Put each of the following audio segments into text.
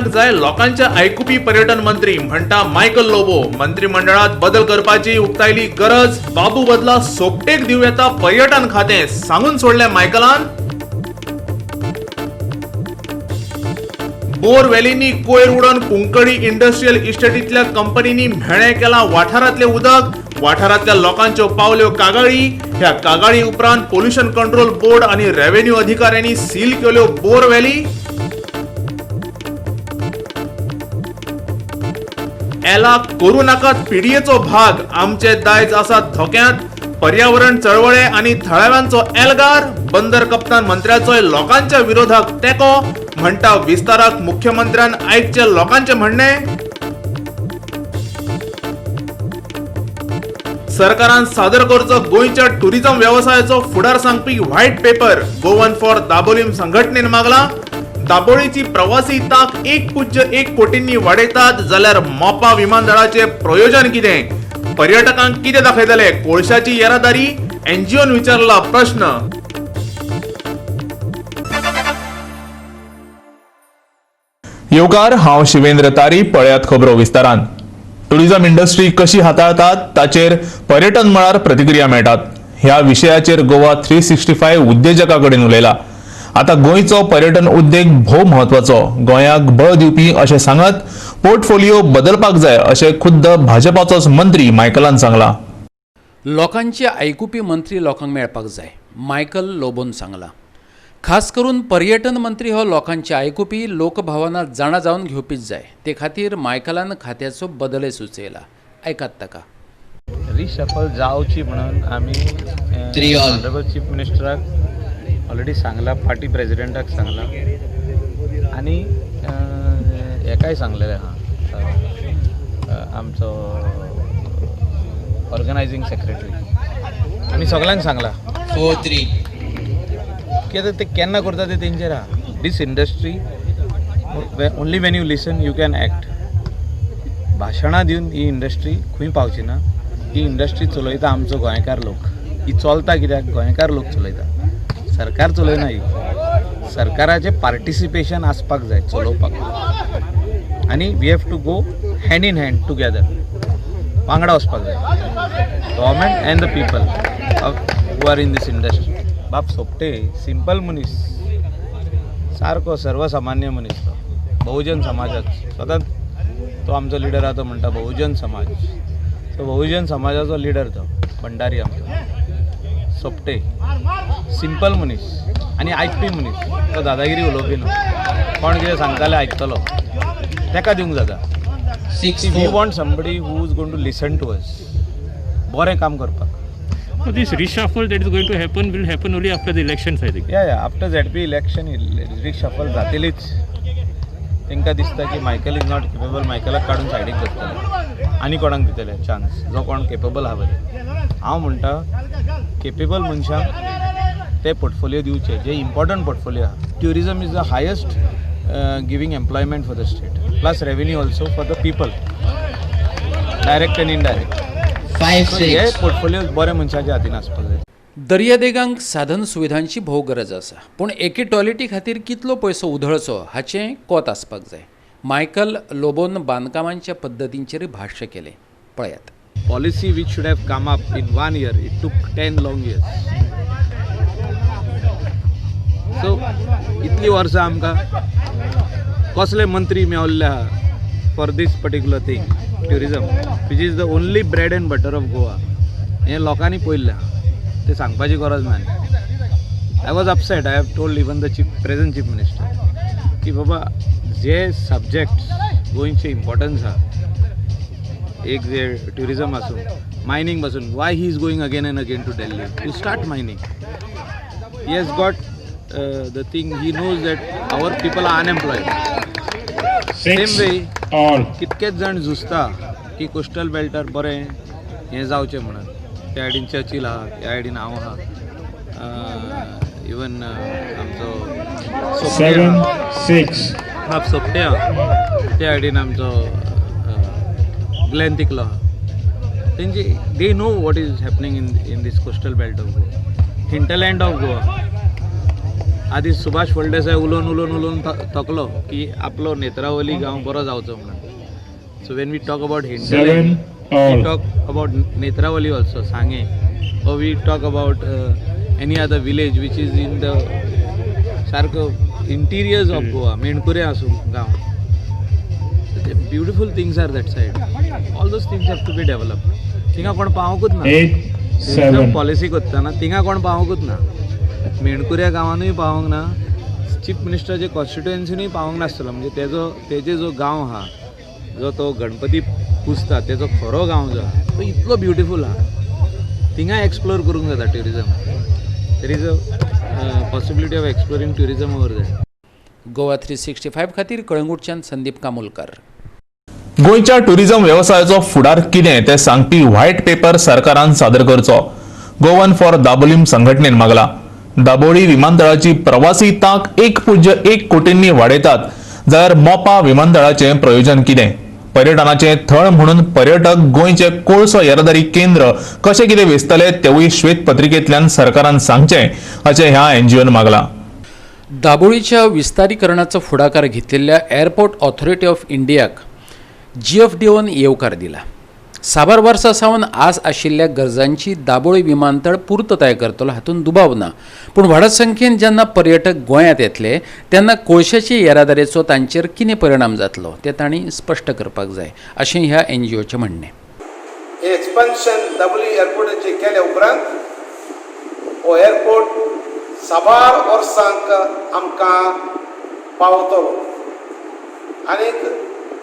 गोंयाक जाय लोकांचे आयकुपी पर्यटन मंत्री म्हणटा मायकल लोबो. मंत्रिमंडळात बदल करपाची उक्तायली गरज. बाबू बदला सोपटेक दिवं येता पर्यटन खातें, सांगून सोडलें मायकलान. बोर व्हॅलींनी कोयर उडोवन कुंकळी इंडस्ट्रियल इस्टेटींतल्या कंपनींनी म्हेळें केलां वाठारांतलें उदक. वाठारांतल्या लोकांच्यो पावल्यो कागाळी. ह्या कागाळी उपरांत पोल्युशन कंट्रोल बोर्ड आनी रेव्हेन्यू अधिकाऱ्यांनी सील केल्यो बोर व्हॅली. एला करू नाकात पिडयेचो भाग, आमचे दायज आसा धोक्यांत. पर्यावरण चळवळे आनी थळाव्यांचो एल्गार. बंदर कप्तान मंत्र्याचोय लोकांच्या विरोधाक तेंको, म्हणटा विस्ताराक मुख्यमंत्र्यान आयकचें लोकांचें म्हणणें. सरकारान सादर करचो गोंयच्या टुरिझम वेवसायाचो फुडार सांगपी white paper. Goan for Dabolim संघटनेन मागला. दाबोळीची प्रवासी तांक 1.1 कोटींनी वाडयतात जाल्यार मोपा विमानतळाचे प्रयोजन कितें? पर्यटकांक कितें दाखयतले कोळशाची येरादारी? एनजीओन विचारला प्रश्न. येवकार, हांव शिवेंद्र तारी. पळयात खबरो विस्तारान. टुरिझम इंडस्ट्री कशी हाताळतात ताचेर पर्यटन मळार प्रतिक्रिया मेळटात. ह्या विशयाचेर गोवा 365 उद्देजका कडेन उलयला. आतां गोंयचो पर्यटन उद्देग भोव म्हत्वाचो, गोंयाक बळ दिवपी अशें सांगत पोर्टफोलिओ बदलपाक जाय अशें खुद्द भाजपाचोच मंत्री मायकलान सांगलां. लोकांचे आयकुपी मंत्री लोकांक मेळपाक जाय, मायकल लोबोन सांगलां. खास करून पर्यटन मंत्री हो लोकांचे आयकुपी, लोकभावना जाणा जावन घेवपीच जाय. ते खातीर मायकलान खात्याचो बदलय सुचयला. आयकात ताका. रिशफल जावची म्हणून आमी ऑनरेबल चीफ मिनिस्टराक ऑलरेडी सांगला, पार्टी प्रेजिडेंटाक सांगला आनी हेकाय सांगलेलें आहा, आमचो ऑर्गनायझींग सेक्रेटरी आमी सगळ्यांक सांगला. 4-3 कित्याक ते केन्ना करता ते तेंचेर आहा. This industry only when you listen you can act. भाशणां दिवन ही इंडस्ट्री खंय पावची ना. ही इंडस्ट्री चलयता आमचो गोंयकार लोक. ही चलता कित्याक? गोंयकार लोक चलयता, सरकार चलयना. ही सरकाराचें पार्टिसिपेशन आसपाक जाय चलोवपाक. आनी we have to go hand in hand together, वांगडा वचपाक जाय, government and the people who are in this industry. बाब सोपटे सिंपल मनीस, सारको सर्वसामान्य मनीस तो, बहुजन समाजाक सदांच तो आमचो लिडर आहा, तो म्हणटा बहुजन समाज. सो बहुजन समाजाचो लिडर तो भंडारी आमचो सोपटे, सिंपल मनीस आनी आयकपी मनीस. तो दादागिरी उलोवपी न्हू, कोण कितें सांगताले आयकतलो, तेका दिवंक जाता. We want somebody who is going to listen to us, बरें काम करपाक. So this reshuffle that is going to happen will happen only after the elections, I think. Yeah, after ZP election reshuffle जातलीच. तांकां दिसता की Michael is not capable, मायकलाक काडून सायडीक दवरतले आनी कोणाक दितले चान्स जो कोण केपेबल आहा बरे. हांव म्हणटा केपेबल मनशांक ते पोर्टफोलियो दिवचे जे इम्पॉर्टंट पोर्टफोलियो आहा. Tourism is the highest giving employment for the state, plus revenue also for the people, direct and indirect. 5-6 हे पोर्टफोलियो बऱ्या मनशाच्या हातीन आसपाक जाय. दर्यादेगांक साधन सुविधांची भोव गरज आसा, पूण एके टॉयलेटी खातीर कितलो पयसो उधळचो हाचें कोत आसपाक जाय. मायकल लोबोन बांदकामांच्या पद्दतींचेर भाश्य केलें. पळयात. Policy which should have come up in 1 year, it took 10 long years. So इतली वर्सां आमकां कसले मंत्री मेवल्ले आहा for this particular thing, tourism, which is the only bread and butter of Goa. हें लोकांनी पळयल्लें आहा, तें सांगपाची गरज ना. I was upset. I have told even the present chief minister की बाबा जे सब्जेक्ट्स गोंयचे इम्पॉर्टन्स आहा, एक जे ट्युरिजम आसूं, मायनींग पासून, why he is going again and again to Delhi to start mining? He has got the thing, he knows that our people are unemployed. Same way कितकेच जाण झुजता की coastal बेल्टार बरें हें जावचें म्हणून. त्या सायडीन चर्चील आहा, ह्या सायडीन हांव आहा, इवन आमचो 7-6 बाब सोपटे आहा, त्या सायडीन आमचो ग्लॅन तिकलो आहा. तेंची they know what is happening in this coastal belt of Goa, hinterland of Goa. आदी सुभाष फळदेसाय उलोवन उलोवन उलोवन थकलो की आपलो नेत्रावली गांव बरो जावचो म्हणून. So when we talk about hinterland, we talk about Netravali also, Sanguem, or we talk about any other village which is in the सारको इंटिरियर्स ऑफ गोवा, मेणकुरे आसूं गांव. Beautiful things are that side. All those things have to be develop. थिंगा कोण पावोंकूच ना. Tourism policy करतना थिंगा कोण पावोंकूच ना. मेणकुऱ्या गांवानूय पावोंक ना, चीफ मिनिस्टराचे कॉन्स्टिट्युएन्सीनूय पावोंक नासतलो. म्हणजे तेजो तेजे जो गांव आहा, जो तो गणपती पुजता तेजो खरो गांव जो आहा तो इतलो ब्युटिफूल आहा, थिंगा एक्सप्लोर करूंक जाता tourism. There is a possibility of exploring tourism over there. Goa 365 खातीर कळंगूटच्यान संदीप कामुलकर. गोंयच्या टुरिझम वेवसायाचो फुडार कितें तें सांगपी व्हायट पेपर सरकारान सादर करचो, गोवन फॉर दाबोलीम संघटनेन मागला. दाबोळी विमानतळाची प्रवासी तांक 1.1 कोटींनी वाडयतात जाल्यार मोपा विमानतळाचें प्रयोजन कितें? पर्यटनाचें थळ म्हणून पर्यटक गोंयचे कोळसो येरादारी केंद्र कशें कितें वेचतले तेवूय श्वेतपत्रिकेंतल्यान सरकारान सांगचें अशें ह्या एनजीओन मागलां. दाबोळीच्या विस्तारीकरणाचो फुडाकार घेतिल्ल्या एअरपोर्ट ऑथॉरिटी ऑफ इंडियाक जीएफडीओन येवकार दिला. साबार वर्सां सावन आस आशिल्ल्या गरजांची दाबोळी विमानतळ पुर्तताय करतलो हातूंत दुबाव ना, पूण व्हडा संख्येन जेन्ना पर्यटक गोंयांत येतले तेन्ना कोळशाचे येरादारीचो तांचेर कितें परिणाम जातलो तें तांणी स्पश्ट करपाक जाय अशें ह्या एनजीओचें म्हणणें. हे एक्सपान्शन दाबोली एअरपोर्टाचें केल्या उपरांत हो एअरपोर्ट साबार वर्सांक आमकां पावतलो आनीक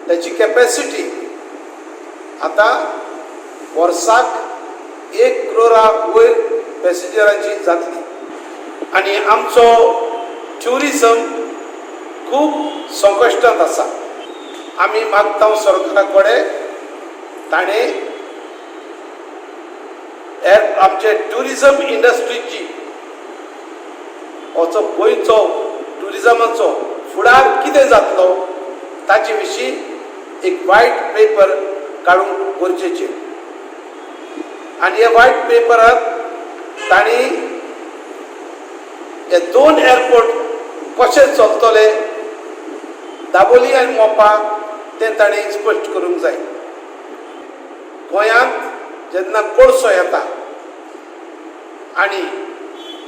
ताची कॅपेसिटी आतां वर्साक 1 क्रोरा वयर पॅसेंजरांची जातली आनी आमचो ट्युरिजम खूब संकश्टांत आसा. आमी मागता सरकारा कडेन ताणें आमचे ट्युरिजम इंडस्ट्रीची होचो गोंयचो ट्युरिजमाचो फुडार कितें जातलो ताचे विशीं एक व्हायट पेपर काडूंक गरजेचें आनी ह्या व्हायट पेपराक तांणी हे 2 एअरपोर्ट कशे चलतले दाबोली आनी मोपा तें तांणी स्पश्ट करूंक जाय. गोंयांत जेन्ना कोळसो येता आनी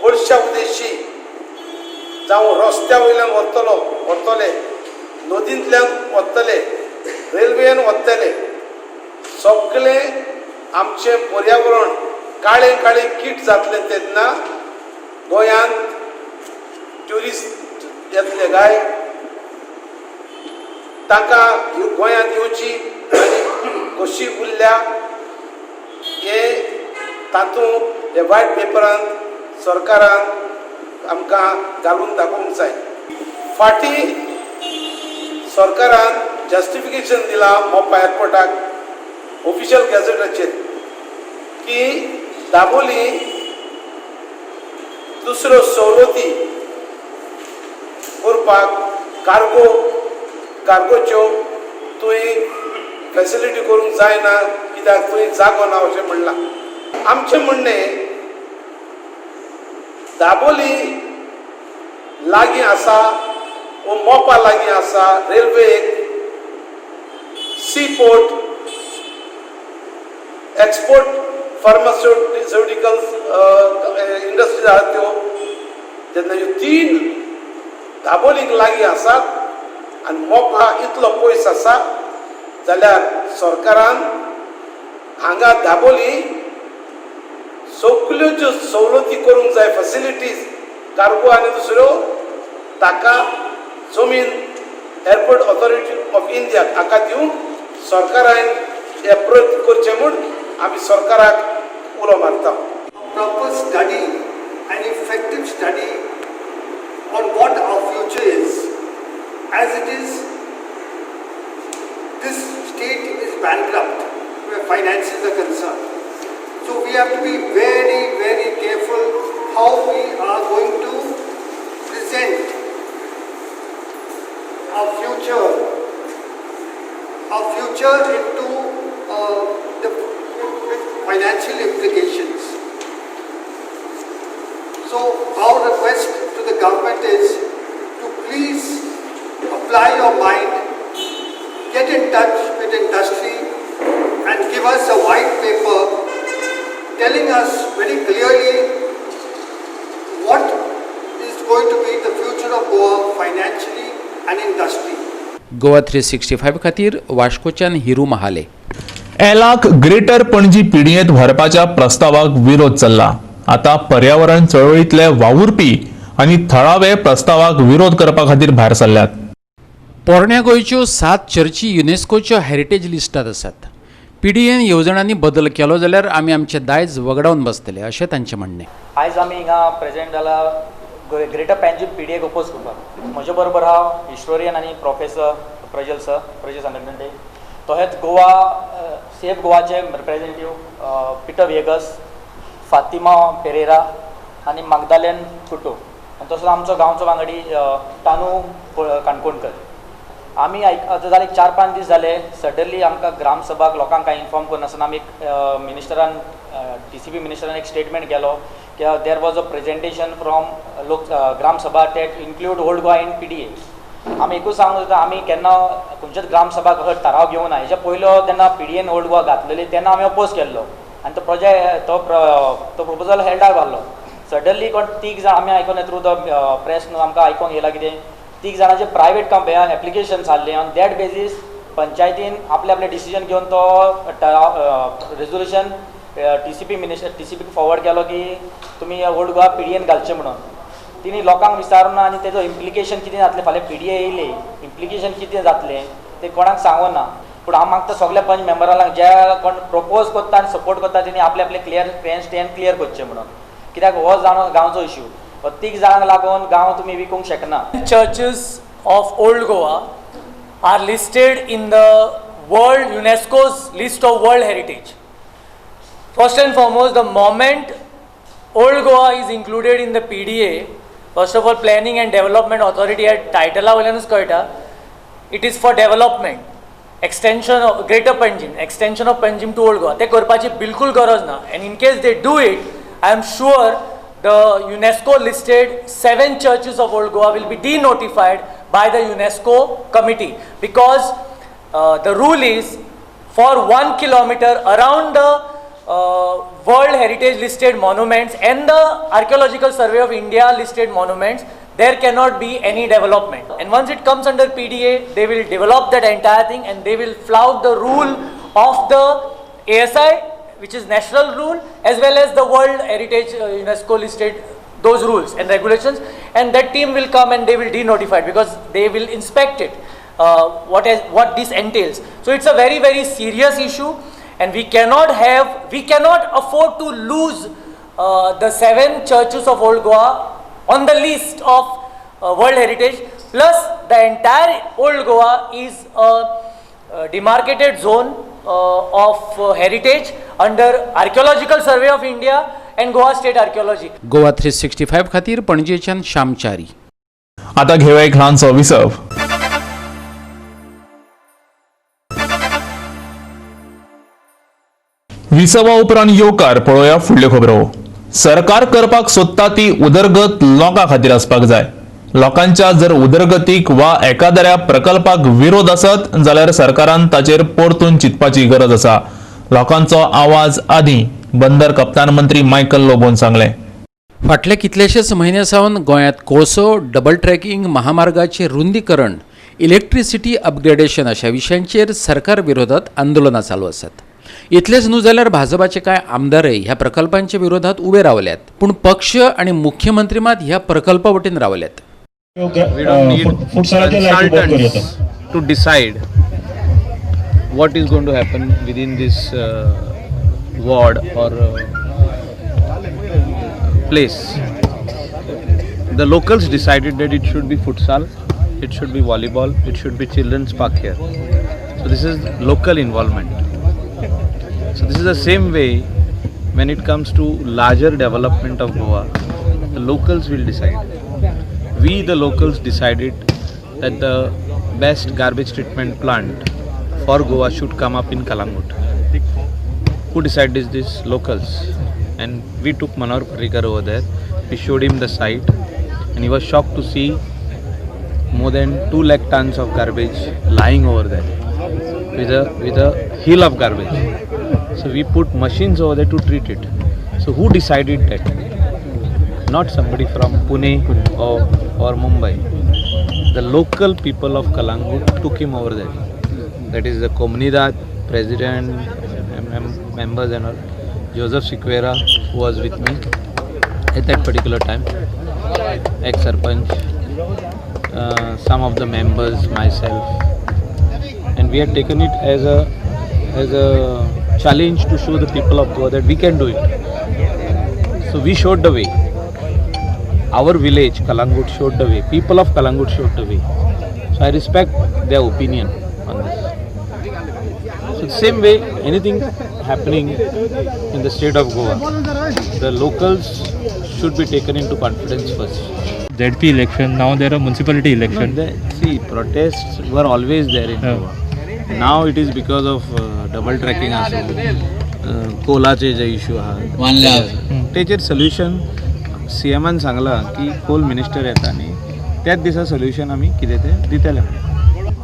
कोळश्या उद्देशी जावं रस्त्या वयल्यान व्हरतले, नदींतल्यान वतले, रेल्वेन वतले, सगळें आमचें पर्यावरण काळें काळें कीट जातलें तेन्ना गोंयांत ट्युरिस्ट येतले काय? तांकां गोंयांत येवची आनी कशी उरल्या हे तातूंत हे व्हायट पेपरांत सरकारान आमकां घालून दाखोवंक जाय. फाटीं सरकारान जस्टिफिकेशन दिलां मोपा एअरपोर्टाक ऑफिशियल गॅझेटाचेर की दाबोली दुसऱ्यो सवलती करपाक कार्गोच्यो तुवें फेसिलिटी करूंक जायना कित्याक थंय जागो ना अशें म्हणलां. आमचें म्हणणें दाबोली लागीं आसा वो मोपा लागीं आसा, रेल्वेक, सीपोर्ट, एक्सपोर्ट फार्मास्युटिकल्स इंडस्ट्रीज आहात त्यो, तेन्ना ह्यो 3 दाबोलीक लागीं आसात आनी मोपा इतलो पयस आसा जाल्यार सरकारान हांगा दाबोली सगल्यो ज्यो सवलती करूंक जाय, फेसिलिटीज कार्गो आनी दुसऱ्यो, ताका जमीन एअरपोर्ट ऑथॉरिटी ऑफ इंडिया हाका दिवन सरकारान एप्रोच करचें म्हूण आमी सरकाराक उलो मारता. Proper study and effective study on what our future is. As it is, this state is bankrupt where finances are concerned. So we have to be very, very careful how we are going to present our future into the financial implications. So our request to the government give us a white paper telling us very clearly what is going to be the future of Goa financially and industry. Goa 365 खातीर वास्कोच्यान हिरू महाले. एलाक greater Panaji पिडयेंत व्हरपाच्या प्रस्तावाक विरोध चल्ला. आतां पर्यावरण चळवळींतले वावुरपी आनी थळावे प्रस्तावाक विरोध करपा खातीर भायर सरल्यात. पोरण्या गोंयच्यो 7 चर्ची युनेस्कोच्यो हेरिटेज लिस्टांत आसात. पीडीएन येवजणांनी बदल केलो जाल्यार आमी आमचें दायज वगडावन बसतले अशें तांचें म्हणणें. आयज आमी हिंगा प्रेजेंट जाला ग्रेटर पणजी पीडीएक ओपोज करपाक. म्हजे बरोबर हांव हिस्टोरियन आनी प्रोफेसर प्रजल सर, प्रजल संघटने, तशेंच गोवा सेफ गोवाचे रिप्रेजेंटेटीव पिटर व्हिएगस, फातिमा पेरेरा आनी मागदालेन कुटो, आनी तसोच आमचो गांवचो वांगडी तानू काणकोणकर. आमी आतां जाले 4-5 दीस जाले सडनली आमकां ग्रामसभाक लोकांक कांय इन्फॉर्म करनासतना आमी मिनिस्टरान टीसीपी मिनिस्टरान एक स्टेटमेंट केलो की there was a presentation from लोक Gram Sabha that include Old Goa in PDA. आमी एकूच सांगूंक सोदता, आमी केन्ना खंयच्याच ग्रामसभाक असो ठराव घेवना. हेच्या पयलो जेन्ना पीडीएन ओल्ड गोवा घातलेली तेन्ना आमी अपोज केल्लो आनी तो प्रोजेक्ट तो प्रोपोजल हेल्ड आप जाल्लो. सडनली कोण 3 जाण आमी आयकोन थ्रू the press न्हू आमकां आयकोंक येयला कितें 3 जाणांचे प्रायवेट एप्लिकेशन जाल्लें. ऑन that basis पंचायतीन आपले आपले डिसिजन घेवन तो रेजोल्युशन टीसीपी मिनिस्टर टीसीपीक फॉरवर्ड केलो की तुमी ओल्ड गोवा पीडीएन घालचें म्हणून. तिणी लोकांक विचारून आनी तेजो इम्प्लिकेशन कितें जातलें, फाल्यां पीडीए येयले इम्प्लिकेशन कितें जातलें तें कोणाक सांगना. पूण हांव मागता सगल्या पंच मेंबरांक जे कोण प्रपोज करता आनी सपोर्ट करता तेणी आपले आपले क्लियर स्टँड क्लियर करचें म्हणून, कित्याक हो जाणो गांवचो इश्यू, हो 3 जाणांक लागून गांव तुमी विकूंक शकना. Churches of Old Goa are listed in the world UNESCO's list of world heritage. First and foremost, the moment Old Goa is included in the PDA, first of all, Planning and Development Authority at टायटला वयल्यानूच कळटा, it is for development, extension of Greater Panjim, extension of Panjim to Old Goa. ते करपाची बिलकुल गरज ना. And in case they do it, I am sure the UNESCO listed 7 churches of Old Goa will be denotified by the UNESCO committee, because the rule is for 1 kilometer around the World Heritage listed monuments and the Archaeological Survey of India listed monuments, there cannot be any development. And once it comes under PDA, they will develop that entire thing and they will flout the rule of the ASI, which is national rule, as well as the World Heritage UNESCO listed those rules and regulations, and that team will come and they will denotify it because they will inspect it, what this entails. So it's a very, very serious issue, and we cannot afford to lose the 7 churches of Old Goa on the list of World Heritage. Plus the entire Old Goa is a demarcated zone of heritage under Archaeological Survey of India and Goa State Archaeology. Goa 365 खातीर पणजेच्यान श्यामचारी. आता घेऊया एक ल्हानसो विसव. विसवा उपरांत येवकार पळोवया फुडल्यो खबरो. सरकार करपाक सोदता ती उदरगत लोकां खातीर आसपाक जाय. लोकांच्या जर उदरगतीक वा एकादऱ्या प्रकल्पाक विरोध आसत जाल्यार सरकारान ताचेर परतून चिंतपाची गरज आसा. लोकांचो आवाज आदी बंदर कप्तान मंत्री मायकल लोबोन सांगलें. फाटले कितलेशेच म्हयने सावन गोंयांत कोळसो, डबल ट्रॅकिंग, महामार्गाचें रुंदीकरण, इलेक्ट्रिसिटी अपग्रेडेशन अशा विशयांचेर सरकार विरोधात आंदोलनां चालू आसात. इतलेंच न्हू जाल्यार भाजपाचे कांय आमदारय ह्या प्रकल्पांच्या विरोधात उबे रावल्यात, पूण पक्ष आनी मुख्यमंत्री मात ह्या प्रकल्पा वटेन रावल्यात. We don't need consultants to decide what is going to happen within this ward or place. The locals decided that it should be futsal, it should be volleyball, it should be children's park here. So this is local involvement. So this is the same way when it comes to larger development of Goa, the locals will decide. We the locals decided that the best garbage treatment plant for Goa should come up in Calangute. Who decided this? Locals. And we took Manohar Parrikar over there. We showed him the site and he was shocked to see more than 2 lakh tons of garbage lying over there with a hill of garbage. So we put machines over there to treat it. So who decided that? Not somebody from Pune or Mumbai. The local people of Calangute took him over there. That is the Comunidad president, members and all. Joseph Siqueira, who was with me at that particular time, ex-sarpanch, some of the members, myself, and we had taken it as a challenge to show the people of Goa that we can do it. So we showed the way. Our village, Calangute, showed the way. People of Calangute showed the way. So I respect their opinion on this. So the same way, anything happening in the state of Goa, the locals should be taken into confidence first. ZP election, now there are municipality election. No, see, protests were always there in Goa. Now it is because of double tracking आसूं, कोलाचे जे issue आहा. One love. तेचेर solution C एमान सांगलां की कोल minister येता आनी त्याच दिसा सोल्युशन आमी कितें तें दितले म्हणून.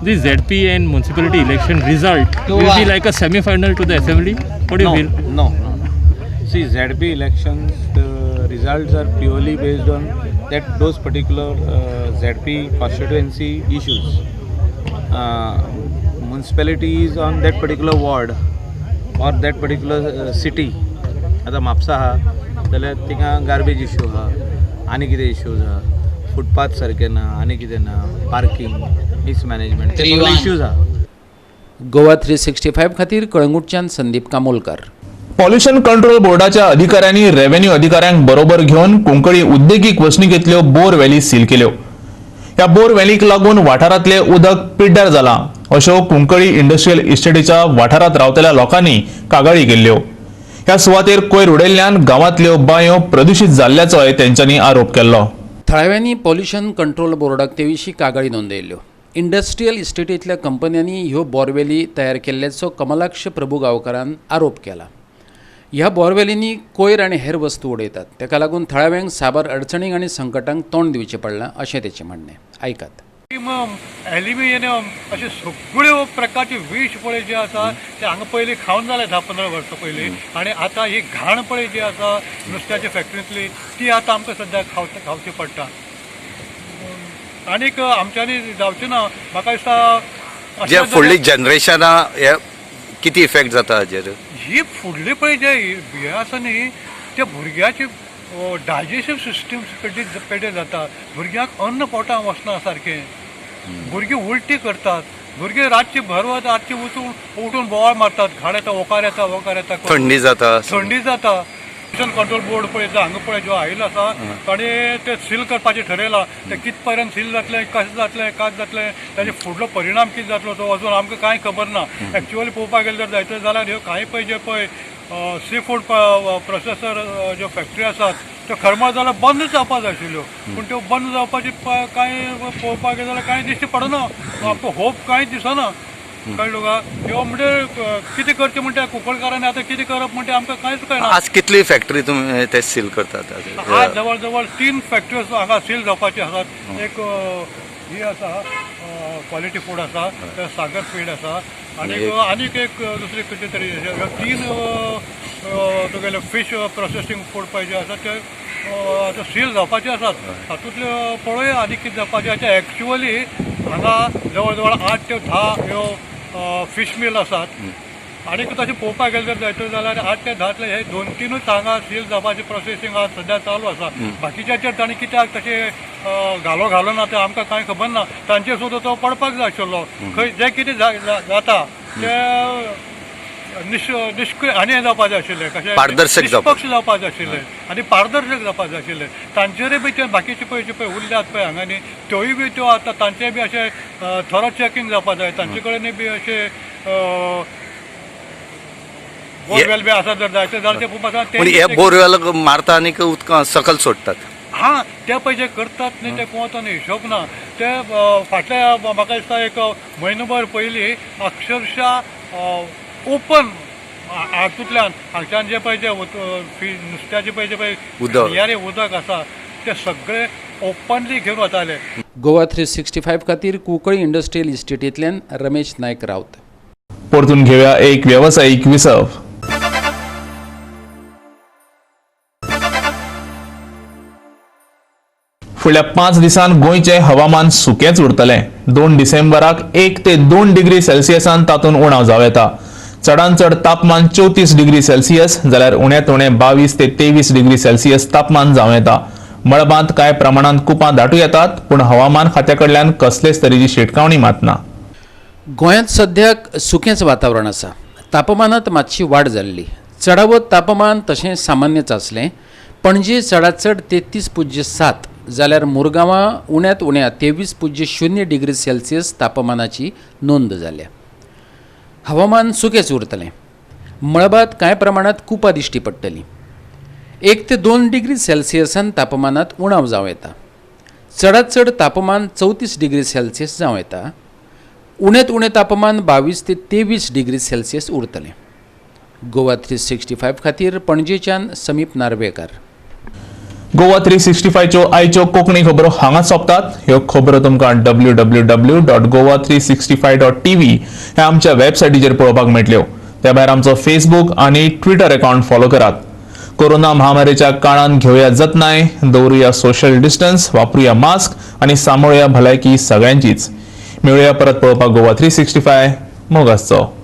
This ZP and municipality election result will be like a semi-final to the assembly. What do you No, feel? No. See, ZP elections, the results are purely based on that those particular ZP constituency issues. Municipality is on that particular ward or that particular city. आतां म्हापसा आहा जाल्यार थिंगा garbage issue आहा, आनी कितें issues आहा, footpath सारकें ना, आनी कितें ना, पार्किंग, मिसमॅनेजमेंट, ते Three सगळे one. Issues आहा. गोवा 365 खातीर कळंगूटच्यान संदीप कामोलकर. पॉल्युशन कंट्रोल बोर्डाच्या अधिकाऱ्यांनी रेव्हेन्यू अधिकाऱ्यांक बरोबर घेवन कुंकळी उद्देगीक वसणुकेंतल्यो बोर वेली सील केल्यो. ह्या बोर वेलीक लागून वाठारांतले उदक पिड्ड्यार जालां अश्यो कुंकळी इंडस्ट्रियल इस्टेटीच्या वाठारांत रावतल्या लोकांनी कागाळी केल्ल्यो. ह्या सुवातेर कोयर उडयल्ल्यान गांवांतल्यो बांयो प्रदुशीत जाल्ल्याचोय तेंच्यांनी आरोप केल्लो. थळाव्यांनी पॉल्युशन कंट्रोल बोर्डाक ते विशीं कागाळी नोंदयल्ल्यो. इंडस्ट्रियल इस्टेटींतल्या कंपन्यांनी ह्यो बोरवेली तयार केल्ल्याचो कमलाक्ष प्रभू गांवकारान आरोप केला. ह्या बोरवेलींनी कोयर आनी हेर वस्तू उडयतात. ताका लागून थळाव्यांक साबार अडचणींक आनी संकटांक तोंड दिवचें पडलां अशें तेचें म्हणणें. आयकात. ॲल्युमिनियम अशे सगळ्यो प्रकारचे विश पळय जे आसा ते हांगा पयलीं खावन जाले 10-15 वर्सां पयलीं आनी आतां ही घाण पळय जी आसा नुस्त्याच्या फॅक्टरींतली, ती आतां आमकां सद्याक खावची पडटा. आनीक आमच्यांनी जावचें ना म्हाका दिसता. जे अशें फुडली जनरेशना हे किती इफेक्ट जाता हाजेर? ही फुडली पळय जे हें आसा न्ही, त्या भुरग्याची डायजेस्टीव सिस्टम पेड्डेर जाता. भुरग्यांक अन्न पोटां वचना सारकें, भुरगीं उलटी करतात, भुरगीं रातची भर रातची वचून उठून बोवाळ मारतात, घाण येता, ओकार येता, ओकार येता करून. थंडी जाता. थंडी जाता. पॉल्युशन कंट्रोल बोर्ड पळय हांगा पळय जो आयिल्लो आसा, ताणें ते सील करपाचें ठरयलां. ते कित पर्यंत सील जातलें, कशें जातलें, कात जातलें, ताजे फुडलो परिणाम कितें जातलो तो अजून आमकां कांय खबर ना. एक्चुअली पळोवपाक गेलें जर जायत जाल्यार ह्यो कांय पळय जे पळय सी फूड प्रोसेसर ज्यो फॅक्टरी आसात त्यो खरमाळ जाल्यार बंद जावपाक जाय आशिल्ल्यो, पूण त्यो बंद जावपाची कांय पळोवपाक गेलें जाल्यार कांय दिश्टी पडना. आमकां होप कांय दिसना, कळ्ळें तुका? ह्यो म्हणजे कितें करचें म्हणटा कुंकळकारांनी आतां, कितें करप म्हणटा आमकां कांयच कळना. आज कितली फॅक्टरी तुमी ते सील करतात? आज जवळ जवळ तीन फॅक्टरीज हांगा सील जावपाची आसात. एक ही आसा, क्वालिटी फूड आसा, तर सागर फीड आसा आनी आनीक एक दुसरी खंयची तरी. ह्यो तीन तुगेले फीश प्रोसेसींग फूड पळय जे आसा ते आतां सील जावपाचे आसात. तातूंतल्यो पळोवया आनी कितें जावपाचें आतां. एक्चुअली हांगा जवळ जवळ 8 ते 10 ह्यो फीश मिल आसात आनी तशें पळोवपाक गेलें जर जायत जाल्यार 8 ते 10तले हे दोन तिनूच हांगा सील जावपाचें प्रोसेसींग आज सद्या चालू आसा. बाकीच्याचेर तांणी कित्याक तशें घालो घालो ना तें आमकां कांय खबर ना. तांचेर सुद्दां तो पडपाक जाय आशिल्लो. खंय जें कितें जाता तें निश्क्रिय आनी हें जावपाक जाय आशिल्लें, कशें पारदर्शक जावपाक. निष्पक्ष जावपाक जाय आशिल्लें आनी पारदर्शक जावपाक जाय आशिल्लें. तांचेरय बी ते बाकीचे पळय जे पळय उरल्यात पळय हांगा न्ही, त्योय बी त्यो आतां तांचेय बी अशें थरो चॅकिंग जावपाक जाय. तांचे कडेन बी अशें बोरवेल बी आसा जर जायते जाल्यार ते पळोवपाक पूण हे बोरवेल मारता आनी उदकां सकल सोडटात. हा, ते पळय जे करतात न्ही ते कोण हिशोब ना. ते फाटल्या म्हाका दिसता एक म्हयनोभर पयलीं अक्षरशा ओपन हातूंतल्यान हांगच्यान जे पळय जे नुस्त्याचे पळय जे पळय उदक. घाणयारें उदक आसा ते सगळे ओपनली घेवन वताले. गोवा 365 खातीर कुंकळी इंडस्ट्रियल इस्टेटींतल्यान रमेश नायक राऊत. परतून घेवया एक वेवसायीक विसव. फुडल्या 5 दिसांत गोंयचें हवामान सुकेंच उरतलें. 2 डिसेंबराक 1 ते 2 डिग्री सेल्सियसान तातूंत उणाव जावं येता. चडांत चड तापमान 34 डिग्री सेल्सियस जाल्यार उण्यांत उणें 22 ते 23 डिग्री सेल्सियस तापमान जावं येता. मळबांत कांय प्रमाणांत कुपां दाटूं येतात, पूण हवामान खात्या कडल्यान कसलेच तरेची शिटकावणी मात ना. गोंयांत सद्याक सुकेंच वातावरण आसा. तापमानांत मातशी वाड जाल्ली. चडावत तापमान तशें सामान्यच आसलें. पणजे चडांत चड 33.7 जाल्यार मुरगांवां उण्यांत उण्या 23.0 डिग्री सेल्सियस तापमानाची नोंद जाल्या. हवामान सुकेंच उरतलें. मळबांत कांय प्रमाणांत कुपां दिश्टी पडटलीं. 1 ते 2 डिग्री सेल्सियसान तापमानांत उणाव जावं येता. चडांत चड तापमान 34 डिग्री सेल्सियस जावं येता. उण्यांत उणें तापमान 22 ते 23 डिग्री सेल्सियस उरतलें. गोवा 365 खातीर पणजेच्यान समीप नार्वेकार. गोवा 365च्यो आयच्यो कोंकणी खबरो हांगा सोंपतात. ह्यो खबरो तुमकां www.goa365.tv ह्या आमच्या वेबसायटीचेर पळोवपाक मेळटल्यो. त्या भायर आमचो फेसबूक आनी ट्विटर अकाउंट फॉलो करात. कोरोना महामारीच्या काळांत घेवया जतनाय, दवरुया सोशल डिस्टन्स, वापरुया मास्क आनी सांबाळुया भलायकी सगळ्यांचीच. मेळुया परत पळोवपाक गोवा 365. मोग आसचो.